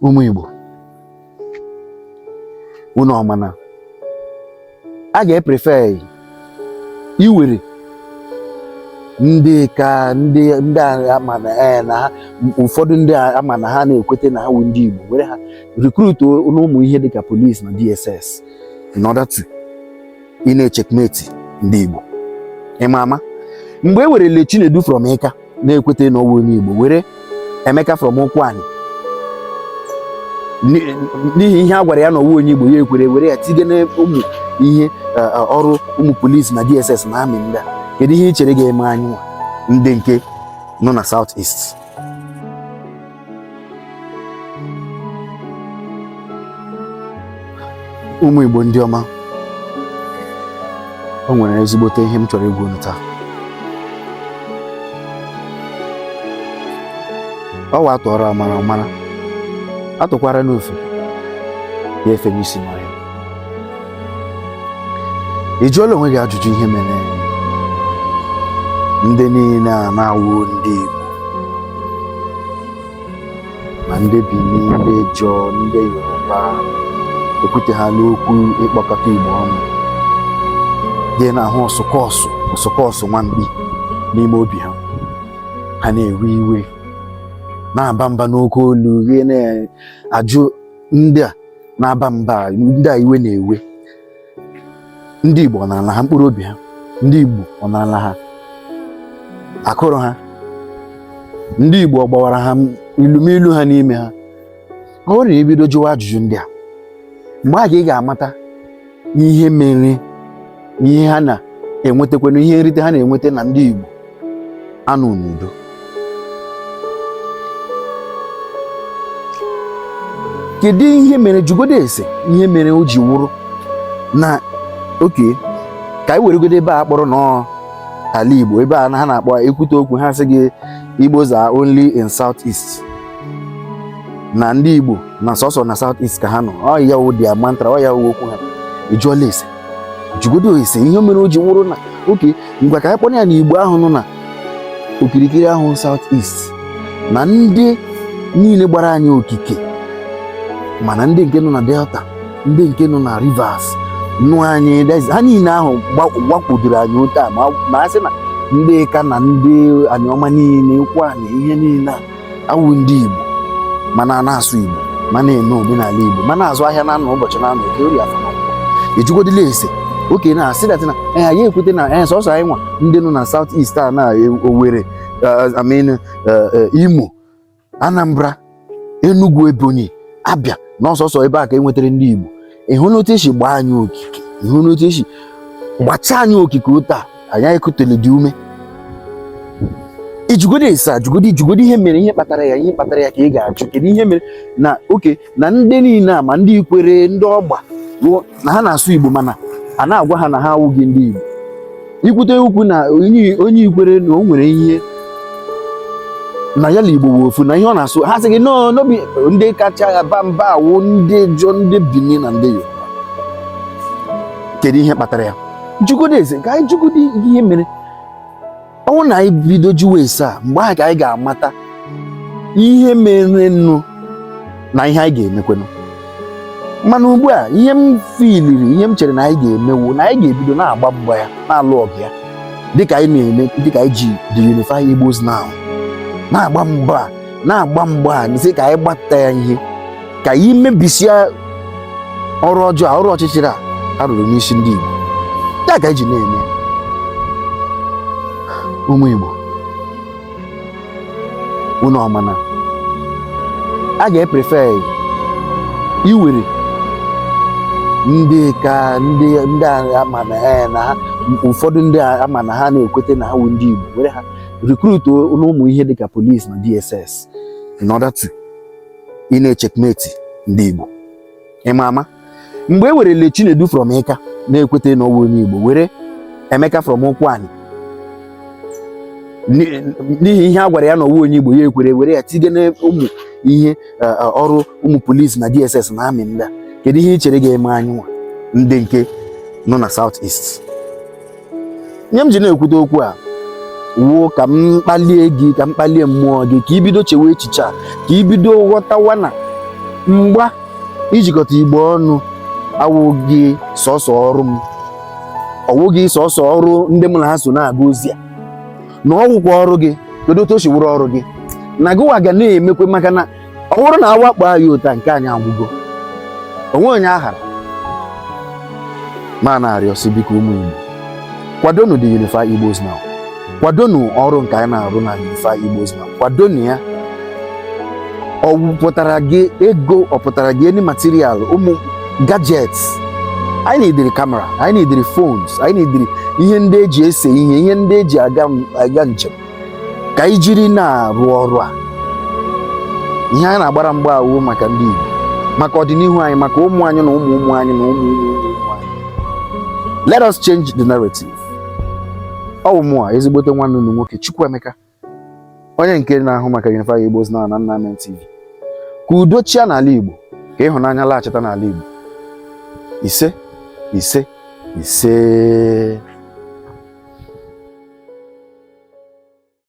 Ụmụ Igbo, unu ọ ma na a ga-eprefer iwere ndị ka ndị ndị ama na ee na ha ụfọdụ ndị ama na ha na-ekwete na ha wụ ndị Igbo, were ha recruit n'ụmụ ihe dịka police na DSS in order to ị na-echeckmate ndị Igbo. Ịma ama mgbe e werele Chinedu from Ika na-ekwete na ọ wụ onye Igbo, were Emeka from Ụkwụanị n'ihi ihe a gwara ya na ọ wụ onye Igbo, ya ekwere, were ya tinye n'ụmụ ihe ọrụ ụmụ polisi na DSS na army ndị a, kedu ihe ị chere ga-eme anyị nwa ndị nke nọ na South East? Ụmụ Igbo ndị ọma, o nwere ezigbote ihe m chọrọ ịgwa unu taa. Ọ wa atụọrọ amara ọmara, atụkwara n'ofeke ya efenye isi n'ọhịa. Ị jụọla onwe gị ajụjụ ihe mere ndị niile a na-awụ ndị Igbo, ma ndị Bini, ndị Ijọ, ndị Yoruba, ekwute ha n'okwu ịkpọkọta Igbo ọnụ, gị na-ahụ ọsụkọsụ ọsụkọsụ nwamkpi n'ime obi ha, ha na-ewe iwe, na-aba mba n'oke olu, gị na-ajụ ndị a na-aba mba, ndị a iwe na-ewe, ndị Igbo ọ narala ha mkpụrụ obi ha? Ndị Igbo ọ narala ha akụrụ ha? Ndị Igbo ọ gbawara ha ilumilu ha n'ime ha? Ọ bụrụ na i bido jụwa ajụjụ ndị a, mgbe a ka ị ga-amata ihe mere ihe ha na-enwetakwanụ, ihe nrite ha na-enweta na ndị Igbo anọ n'udo. Kedu ihe mere? Jụgodo ese ihe mere o ji wụrụ na okay, ka anyị weregodo ebe a kpọrọ nọọ ala Igbo, ebe a ha na-akpọ ekwute okwu, ha sị gị Igbos are only in South East, na ndị Igbo na sọsọ na South East ka ha nọ. Ọ ya wụ their mantra, ọ ya wụ okwu ha. Ị jụọla ese? Jụgodo ese ihe mere o ji wụrụ na okay, ngwa ka anyị kpọrọ ya na Igbo ahụ nọ na okirikiri ahụ South East, na ndị niile gbara anyị okike, mana ndị nke nọ na Delta, ndị nke nọ na Rivers nụ anyị, ha niile ahụ gbakwudoro anyị otu a, ma a sị na ndị Ika na ndị Aniọma niile, Ụkwụanị, ihe niile a awụ ndị Igbo, mana a na-asụ Igbo, ma na-eme omenala Igbo, ma na-azụ ahịa na anọ ụbọchị na anọ Eke, Orie, Afọ na Nkwọ. Ị jụgodila ese? Okay, na asị that na anyị ekwute na sọsọ anyị nwa ndị nọ na South East a na Owerri, I mean Imo, Anambra, Enugu, Ebonyi, Abia, na ọsọsọ ebe a ka e nwetara ndị Igbo. Ị hụ n'otu esi gbaa anyị okike? Ị hụ n'otu esi gbachaa anyị okike otu a anyị ekutele dị ume? Ị jụgodo ese a, jụgodo, jụgodo ihe mere, ihe kpatara ya, ihe kpatara ya ka ị ga-ajụ. Kedu ihe mere na okay, na ndị niile a, ma ndị Ikwere, ndị Ọgba, na ha na-asụ Igbo, mana a na-agwa ha na ha awụghị ndị Igbo? Ikwute okwu na onye Ikwere na o nwere ihe na ya na Igbo wụ ofu na ihe ọ na-asụ, ha sị gị no, no be ndị kacha aba mba awụ ndị Ijọ, ndị Bini na ndị Yoruba. Kedu ihe kpatara ya? Jụgodo ese, ka anyị jụgodo ihe mere. Ọ bụrụ na anyị bido jụwa ese a, mgbe ahụ ka anyị ga-amata ihe merenụ na ihe anyị ga-emekwenụ. Mana ugbu a, ihe m filiri, ihe m chere na anyị ga-emewu na anyị ga-ebido na-agba mgba ya, na-alụ ọgụ ya, dịka anyị na-eme, dịka anyị ji the Unify Igbos Now na-agba mgba a, na-agba mgba a, sị ka anyị gbata ya ihe, ka anyị mebisia ọrụ ọjọọ a, ọrụ ọchịchịrị a a rụrụ n'isi ndị Igbo. Ya ka anyị ji na-eme. Ụmụ Igbo, unu ọ ma na a ga-eprefer iwere ndị ka ndị ndị ama na na ha ụfọdụ ndị ama na ha na-ekwete na ha wụ ndị Igbo, were ha recruit n'ụmụ ihe dịka police na DSS in order to ị na-echeckmate ndị Igbo. Ịma ama mgbe e werele Chinedu from Ika na-ekwete na ọ wụ onye Igbo, were Emeka from Ụkwụanị n'ihi ihe a gwara ya na ọ wụ onye Igbo, ya ekwere, were ya tinye n'ụmụ ihe ọrụ ụmụ polisi na DSS na army ndị a, kedu ihe ị chere ga-eme anyị nwa ndị nke nọ na South East? Ihe m ji na-ekwute okwu a wụ ka m kpalie gị, ka m kpalie mmụọ gị, ka i bido chewe echiche a, ka i bido ghọtawa na Mgba ijikọta Igbo ọnụ awụghị sọsọ ọrụ m, ọwụghị sọsọ ọrụ ndị mụ na ha so na-aga ozi a, na ọ wụkwa ọrụ gị. Kedu otu o si wụrụ ọrụ gị na gịwa ga na-emekwe? Maka na ọ bụrụ na awakpo anyị ụta nke anyị agwụgo onwe onye aghara ma na-arịọ sị, biko, ụmụ Igbo, kwadonu the Unify Igbos Now, kwadonu ọrụ nke anyị na-arụ na Unify Igbos Now, kwadonu ya. Ọ pụtara gị ego, ọ pụtara gị any material, ụmụ gadgets anyị na-ediri, camera anyị na-ediri, phones anyị na-ediri, ihe ndị eji ese ihe, ihe ndị eji aga njem, ka anyị jiri na-arụ ọrụ a. Ihe anyị na-agbara mgba awụ maka ndị Igbo, maka ọdịnihu anyị, maka ụmụ anyị na ụmụ ụmụ anyị na ụmụ ụmụ ụmụ ụmụ anyị. Let us change the narrative. Ọ bụ mụa, ezigbote nwanne unu nwoke, Chukwuemeka, onye nke na-ahụ maka Unify Igbos Now na Nna TV. Ka udo chia n'ala Igbo, ka ịhụnanya laghachita n'ala Igbo. Ise, ise, ise.